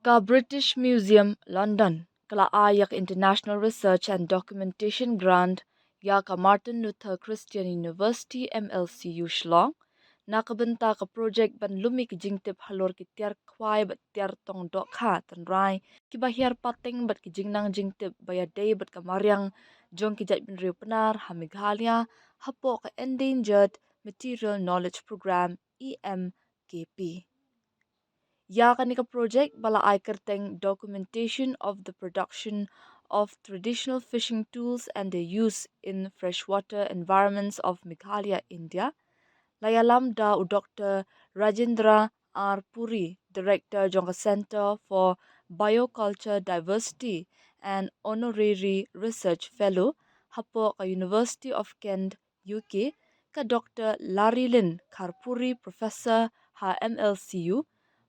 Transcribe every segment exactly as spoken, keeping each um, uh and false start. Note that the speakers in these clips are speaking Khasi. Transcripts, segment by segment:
Ka British Museum, London, ka la ai ïa ka International Research and Documentation Grant ïa ka Martin Luther Christian University, M L C U, Shillong, na ka bynta ka projek ban lum ïa ki jingtip halor ki tiar khwai bad tiar tong dohkha tynrai kiba hiar pateng bad ki jingnang jingtip ba ïadei bad ka mariang jong ki jaitbynriew Pnar ha Meghalaya hapoh ka Endangered Material Knowledge Program, E M K P. Ïa kane ka projek ba la ai kyrteng Documentation of the Production of Traditional Fishing Tools and Their Use in Freshwater Environments of Meghalaya, India, la ïalam da u Doktor Rajendra R Puri, Director jong ka Centre for Bioculture Diversity and Honorary Research Fellow hapoh ka University of Kent, U K, ka Doktor Larilyn Kharpuri, Professor ha M L C U,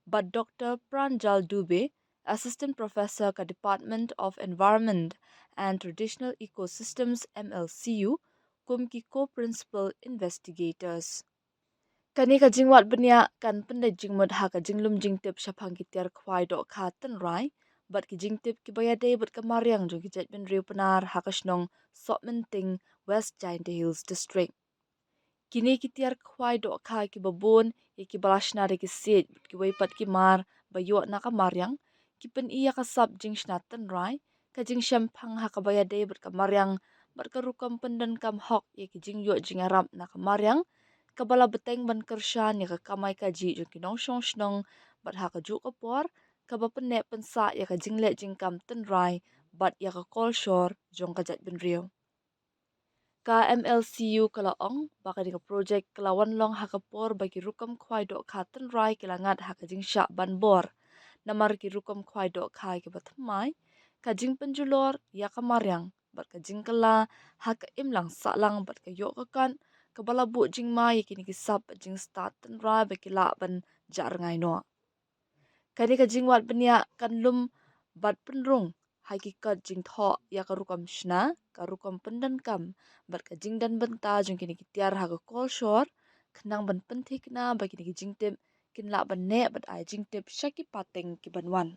bad Doktor Pranjal Dubey, Assistant Professor ka Department of Environment and Traditional Ecosystems, M L C U, kum ki co-principal investigators. Kane ka jingwad bniah kan pyndait jingmut ha ka jinglum jingtip shaphang ki tiar khwai dohkha tynrai bad ki jingtip kiba ïadei bad ka mariang jong ki jaitbynriew Pnar ha ka shnong Sohmynting, West Jaintia Hills District. Kine ki tiar khwai dohkha kiba bun ïa kiba la shna da ki siej bad kiwei pat ki mar ba ïoh na ka mariang ki pyni ïa ka sap jingshna tynrai, ka jingshemphang ha kaba ïadei bad ka mariang bad ka rukom pyndonkam hok ïa ki jingïoh jingïarap na ka mariang, kaba la bteng ban kyrshan ïa ka kamai kajih jong ki nongshong shnong bad ha kajuh ka por kaba pynneh pynsah ïa ka jingleh jingkam tynrai bad ïa ka kolshor jong ka jaitbynriew. Ka M L C U ka la ong ba kane ka projek ka la wan long ha ka por ba ki rukom khwai dohkha tynrai ki la ngat ha ka jingshah ban bor, namar ki rukom khwai dohkha kiba thymmai, ka jingpynjulor ïa ka mariang bad ka jingkylla ha ka imlang sahlang bad ka ïoh ka kat kaba la buh jingma ïa kine ki sap bad jingstad tynrai ba ki lah ban jah rngai noh. Kane ka jingwad bniah kan lum bad pynrung ha ki kot jingthoh ïa ka rukom shna, ka rukom pyndonkam bad ka jingdon bynta jong kine ki tiar ha ka kolshor, khnang ban pynthikna ba kine ki jingtip kin lah ban neh bad ai jingtip sha ki pateng ki ban wan.